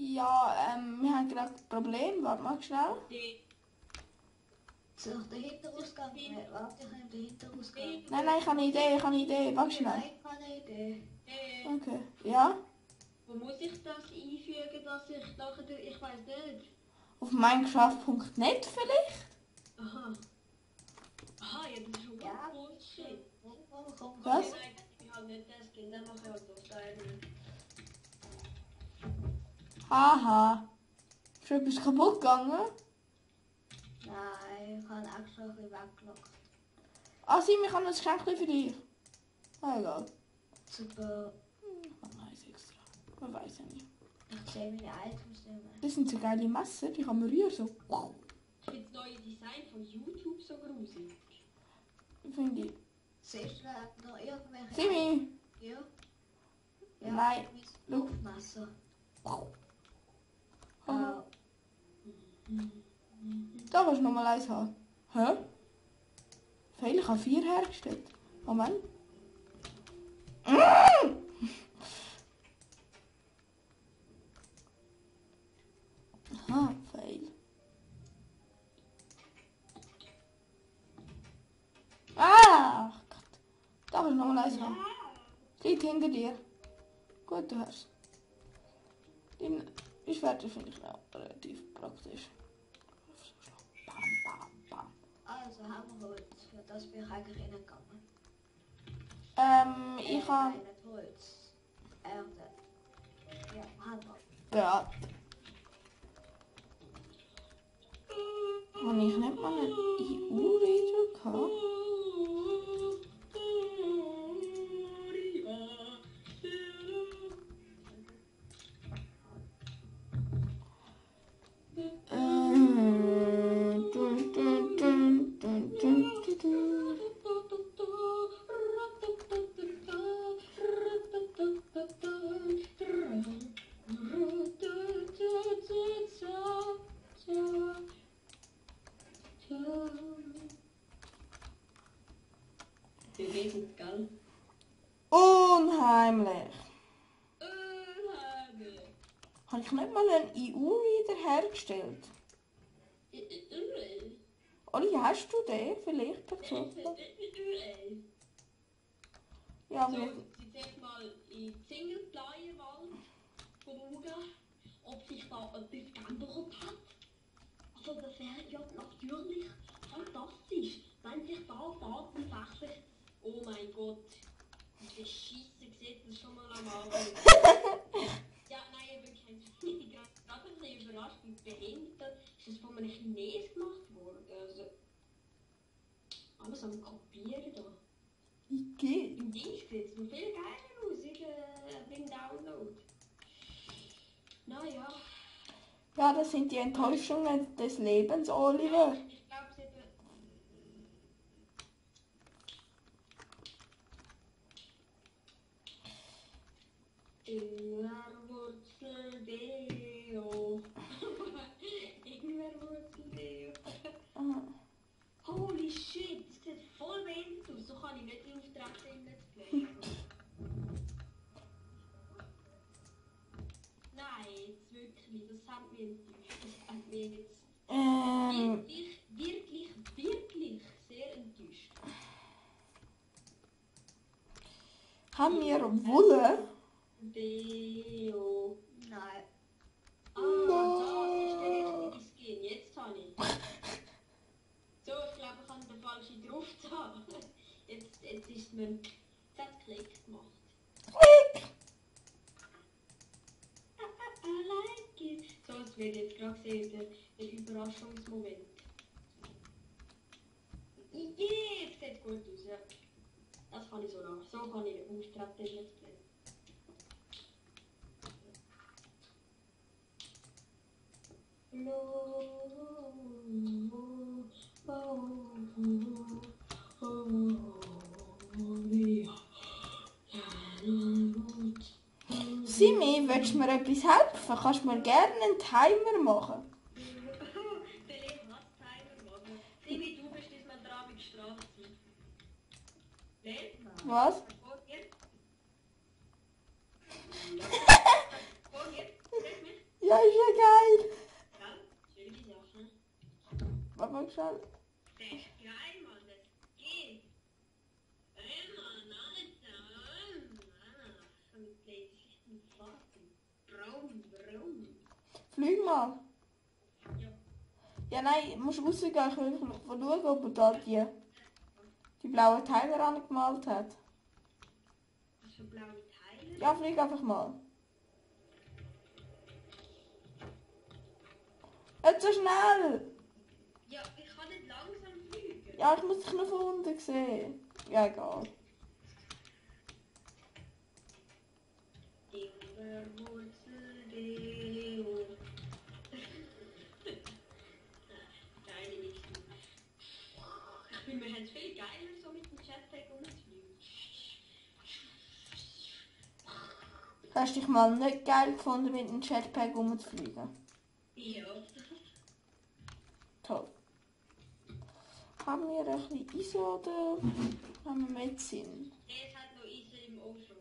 Ja, wir haben gerade ein Problem. Warte mal schnell. Soll ich den Hinterausgang? Warte, ich nehme den Hinterausgang. Nein, ich habe eine Idee. Warte schnell. Nein, ich habe eine Idee. Okay. Ja? Wo muss ich das einfügen, dass ich nachher... Ich weiß nicht. Auf Minecraft.net vielleicht? Aha. Aha, ja, das ist schon Ja. Bullshit. Komm. Was? Nein, ich habe nicht das Kind, dann mache ich halt das Teil. Haha. Ist etwas kaputt gegangen? Nein, ich habe extra ein bisschen weggelockt. Ah, sieh, wir haben ein Geschenk für dich. Ah, egal. Super. Oh nein, extra. Man weiß ja nicht. Ich sehe meine Items nicht mehr. Das sind so geile Messer, die kann man rühren. So. Ich finde das neue Design von YouTube so gruselig. Finde ich. Siehst du noch irgendwelche... Simi! Ja. Nein. Mit Luftmesser. Oh. Mhm. Da willst du noch mal eins haben. Hä? Fail, ich habe 4 hergestellt. Moment. Aha, fail. Ah! Gott. Da willst du noch mal eins haben. Liegt hinter dir. Gut, du hast. Den Schwerter finde ich auch relativ praktisch. Bam, bam, bam. Also haben wir Holz. Für das bin ich eigentlich reingegangen. Ich habe Nein, nicht Holz. Erde. Ja, haben wir. Brat. Habe ich nicht mal einen EU-Reader gehabt? Bewegend, gell? Unheimlich. Unheimlich. Habe ich nicht mal einen EU-Reader hergestellt? Olli, hast du den vielleicht per Zufall? Ja, So, wir... jetzt zuerst mal in Zingelplayerwald schauen, ob sich da etwas geändert hat. Also das wäre ja natürlich fantastisch, wenn sich da Datenfläche... Oh mein Gott, wie scheisse sieht das schon mal am Abend. Ja, nein, wirklich, ich bin gerade ein bisschen überrascht, wie behindert ist das von einem Chines gemacht worden. Also, alles am Kopieren da. Wie geht? Im Dienst sieht es noch viel geiler aus, beim Download. Naja. Ja, das sind die Enttäuschungen des Lebens, Oliver. Ich glaube, sie hat... Ingwerwurzeldeo. Ingwerwurzeldeo. Aha. Holy shit, das sieht voll behindert aus. So kann ich nicht auftreten im Let's Play. Nein, jetzt wirklich. Das hat mich enttäuscht. Das hat mich jetzt wirklich sehr enttäuscht. Haben wir Wolle? Deo. Nein. Das ist der richtige Skin. Jetzt habe ich. So, ich glaube, ich habe den falschen drauf da. Jetzt ist mir... Jetzt hat es Klick gemacht. Klick! I like it. So, es wird jetzt gerade sehen, der Überraschungsmoment. Jetzt sieht es gut aus, ja. Das kann ich so nach. So kann ich austreten in Let's Play. Simi, willst du mir etwas helfen? Kannst du mir gerne einen Timer machen? Der Leben hat Timer machen. Simi, du bist diesmal dran mit Strafzeit. Leben? Was? Vor dir? Vor dir? Sag mich. Ja, ist ja geil. Ja, schöne Sache. Warte mal schnell. Das ist geil, Mann, das geht. Flieg mal. Ja. Ja, nein, musst du rausgehen. Ich will schauen, ob er da die blauen Teile angemalt hat. Was für blaue Teile? Ja, flieg einfach mal. Nicht so schnell! Ja, ich kann nicht langsam fliegen. Ja, ich muss dich nur von unten sehen. Ja, egal. Timberwurzel, Deo. Geile Wichsen. Ich finde, wir haben es viel geiler, so mit dem Jetpack umzufliegen. Hast du dich mal nicht geil gefunden, mit dem Jetpack rumzufliegen? Ja. Toll. Haben wir ein bisschen ISO oder haben wir Medizin? Es hat noch Eisen im Ofen.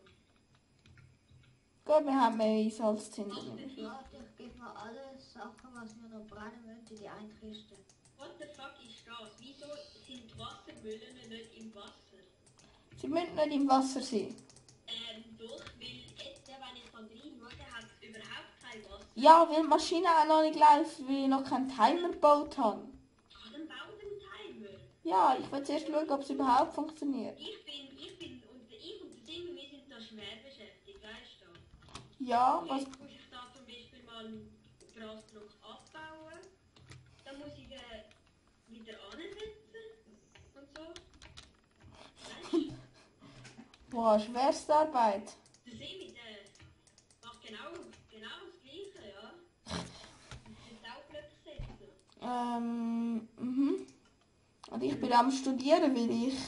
Gut, wir haben mehr ISO als Zinder. Warte, ich gebe mal alle Sachen, was wir noch brennen wollen, in die eine Kiste. What the fuck ist das? Wieso sind Wassermühlen nicht im Wasser? Sie müssen nicht im Wasser sein. Doch, weil jetzt, wenn ich von drin schaue, hat es überhaupt kein Wasser. Ja, weil die Maschine auch noch nicht läuft, weil ich noch keinen Timer gebaut habe. Dann bau den Timer. Ja, ich will zuerst schauen, ob es überhaupt funktioniert. Ich und der Simon, wir sind da schwer beschäftigt, weißt du? Ja, was... Jetzt muss ich da zum Beispiel mal einen Grasblock abbauen. Dann muss ich den wieder ansetzen und so. Weißt du? Boah, schwerste Arbeit. Der Simon, der macht genau das Gleiche, ja. Den Saublöcke setzen. Und ich bin am Studieren, weil ich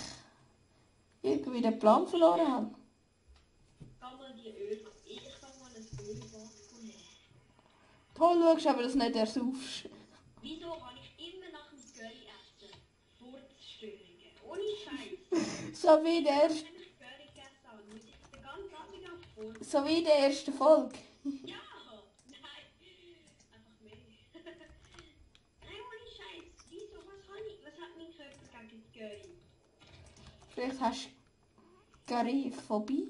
irgendwie den Plan verloren habe. Kann man die Öl... Ich kann mal ein Ölbad nehmen. Toll, schaust aber, dass du nicht ersaufst. Wieso kann ich immer nach dem Curry essen? Furzstörungen. Ohne Scheiß. So wie der, Wenn ich Curry gegessen habe, muss ich den ganzen Abend am Furz. so wie in der ersten Folge. Ja! Nein! Einfach mehr. Nein, ohne Scheiß. Wieso? Was hat mein Körper gegen Curry? Vielleicht hast du Curryphobie.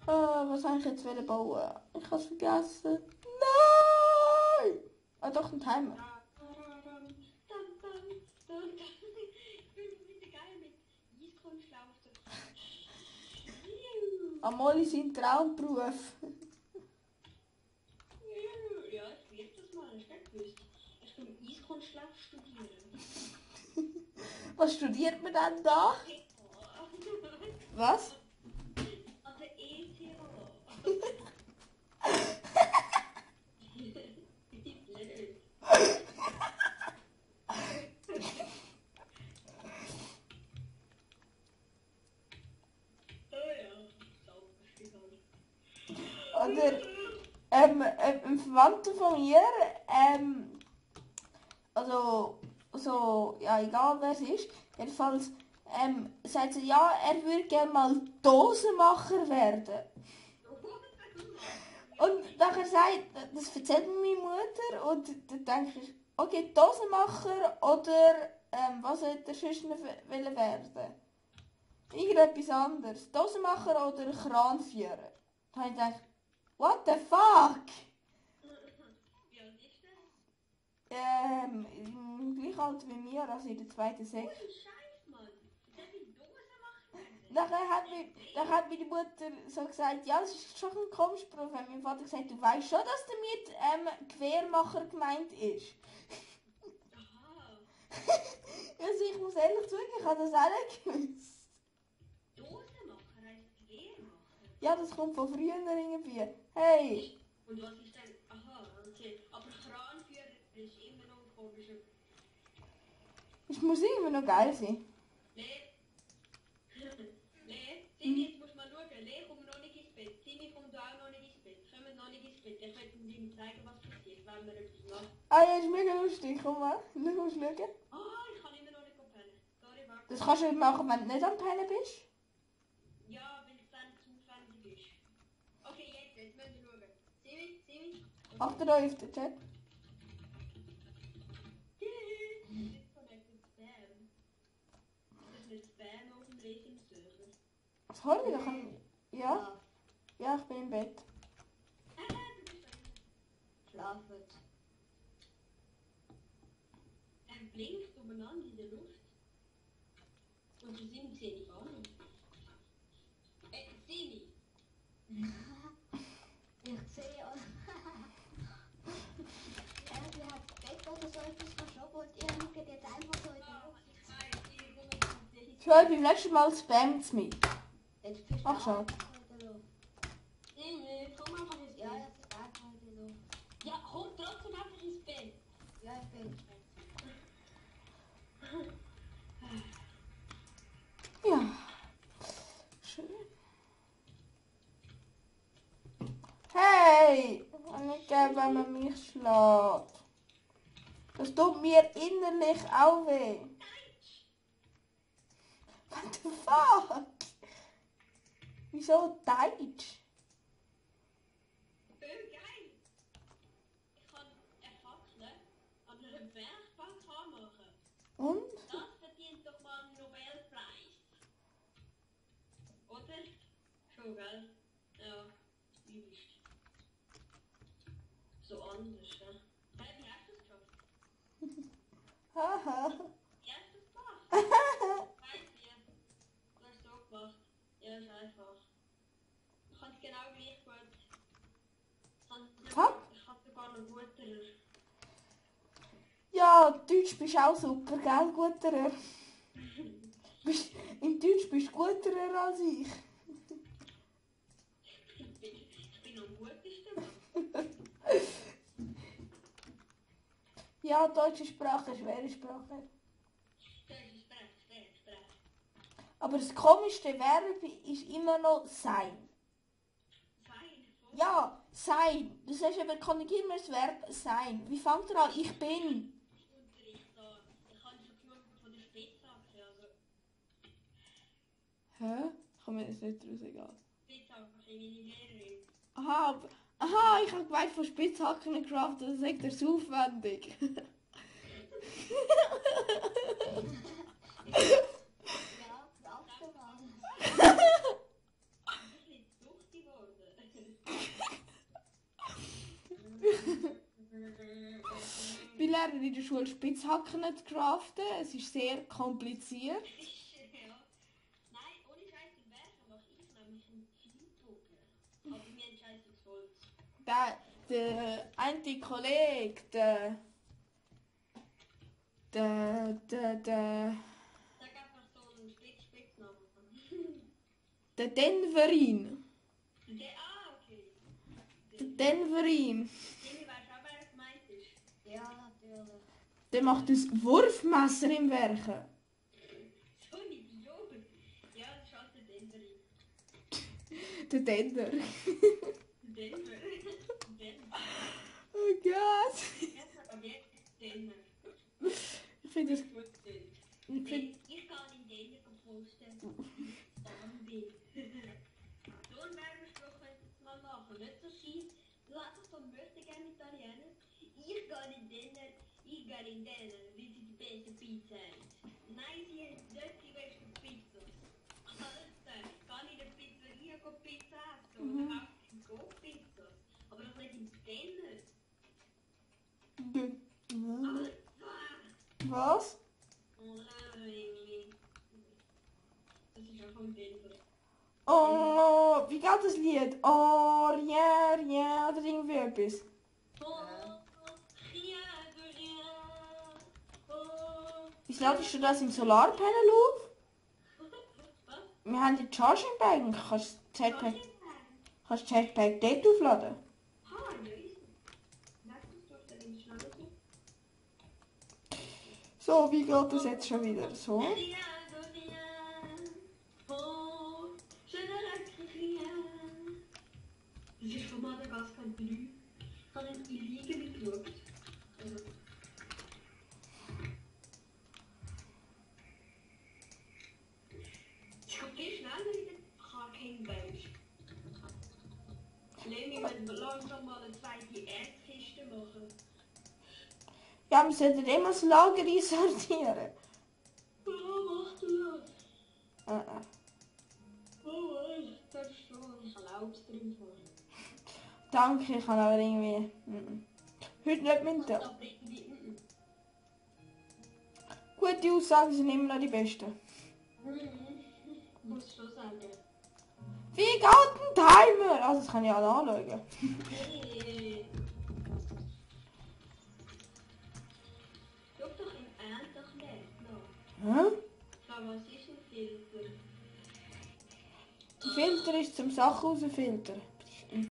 Was soll ich jetzt wieder bauen? Ich habe es vergessen. Nein! Ah, doch, ein Timer. Ich bin wieder geil mit Eiskunstlauf. Amol ist sein Traumberuf. Ja, ich will das mal, ich nicht gewusst. Ich will Eiskunstlauf studieren. Was studiert man dann da? Was? An der ETH. Oder ein Verwandter von mir, also, so, ja, egal wer es ist, jedenfalls, sagt sie, ja, er würde gerne mal Dosenmacher werden. Und nachher sagt, das erzählt mir meine Mutter und dann denke ich, okay, Dosenmacher oder, was hätte er sonst noch wollen werden? Irgendetwas anderes. Dosenmacher oder Kranführer. Da habe ich gedacht, what the fuck? Wie alt ist der? Im gleichen Alter wie mir, also in der zweiten Sek. Holy Scheiß, Mann. Der will Dosen machen. Dann hat meine Mutter so gesagt, ja, das ist schon ein komischer Beruf. Und mein Vater gesagt, du weißt schon, dass damit Quermacher gemeint ist. Aha. Also ich muss ehrlich zugeben, ich habe das auch nicht gewusst. Dosenmacher heißt Quermacher. Ja, das kommt von früher irgendwie. Hey, Und was ist denn? Aha, okay. Aber Kranführer ist immer noch ein komischer. es muss immer noch geil sein. Simi, jetzt musst du mal schauen. Lee kommt noch nicht ins Bett. Simi kommt auch noch nicht ins Bett. Kommen noch nicht ins Bett. Ich möchte ihm zeigen, was passiert, wenn wir etwas machen. Ah ja, ist mega lustig, komm mal. Du musst schauen. Ah, ich kann immer noch nicht pennen. Sorry, warte. Das kannst du machen, wenn du nicht am Pennen bist. Ja, wenn es dann Achtet euch auf den Chat. Disconnected Spam. Das ist nicht Spam auf dem Lesungsserver. Sorry, da kann ich... Ja? Ja, ich bin im Bett. Du bist ein... Schlafen. Er blinkt umeinander in der Luft. Und für Simi sehe ich gar nicht. Simi! Ich sehe auch. Sie hat das Bett oder so etwas verschoben und ihr liegt jetzt einfach so in der Luft. Ich höre beim letzten Mal spammt mich. Jetzt bist du Ach, schade. einfach in der Luft. Simi, komm einfach ins Ja, Bett. jetzt ist einfach in der Luft. Ja, komm trotzdem einfach ins Bett. Ja, ich bin. Ja. Schön. Hey! Nicht gern, wenn man mich schlägt. Das tut mir innerlich auch weh. What the fuck? Wieso Deutsch? Geil! Ich kann eine Fackel an einer Werkbank anmachen. Und? Das verdient doch mal einen Nobelpreis. Oder? Schon, gell? Ja, übelst. So anders, gell? Hey, wie hast du es geschafft? Haha. Wie hast du es gemacht? Weiss wie? Du hast es so gemacht. Ja, ist einfach. Ich kann es genau gleich gut. Ich kann sogar noch guter. Ja, Deutsch bist auch super, gell, guterer? In Deutsch bist du guterer als ich. Ich bin am gutesten, Mann. Ja, deutsche Sprache ist schwere Sprache. Sprech. Aber das komischste Verb ist immer noch sein. Fein. Ja, sein. Du sagst eben, konjugieren wir das Verb sein. Wie fängt er an? Ich bin. Unterricht da. Ich habe schon genug von der Spitzhacke. Also, Hä? Kann mir das nicht raus, egal. Spitzhacke, meine Lehrerin. Aha, ich habe gemeint von Spitzhacken gecraftet, das sagt er so aufwendig. Ja, glaubst du mal. Ich bin duchtig geworden. Wir lernen in der Schule Spitzhacken zu craften. Es ist sehr kompliziert. Ja. Nein, ohne Scheiß im Werken mache ich nämlich einen Zielbogen. Aber mir ein scheißes Holz. Der eine Kollege, der Sag einfach so einen Spitznamen. Denverin. Okay. Der Denverin. Jimmy, weißt du auch, wer gemeint ist? Ja, natürlich. Der macht das Wurfmesser im Werken. So ein Idiot. Ja, das ist halt der Denverin. Der Denver. Denver. Oh Gott. Jetzt hat er jetzt Denver. Ich finde das... Ich gehe in Denver posten. Zombie. So einen Werbespruch könntest du mal machen. Nicht so schief. Du einfach so möchte gerne Italiener. Ich gehe in Denver, wie sie die beste Pizza ist. Nein, sie hat nicht die beste Pizza. Alter, ich kann in der Pizzeria Pizza essen. Oder auch in Pizza. Aber doch nicht in Denver. Was? Das ist ja vom Denver. Oh, wie geht das Lied? Oh, yeah, yeah, oder irgendwie etwas. Wie ladest du das im Solarpanel auf? Wir haben die Charging Bank. Kannst du das Jetpack dort aufladen? So, wie geht das jetzt schon wieder? So. Das ist von Madagaskar 3. Ich habe nicht in Liegen geschaut. Also. Ich habe viel schneller in den King Bench. Lemi mit langsam mal eine zweite Erdkiste Liste machen. Ja, wir sollten immer das Lager einsortieren. Ja, mach du das. Oh, das ist schon. Ich habe auch drin vor. Danke, ich kann aber irgendwie... Heute nicht mit dir. Aber irgendwie... Gute Aussagen sind immer noch die besten. Muss schon sagen. Wie geht ein Timer? Also das kann ich auch anschauen. Hey. Schau doch im Endlich nicht noch. Hä? Aber was ist ein Filter? Der Filter ist zum Sachen rausfiltern.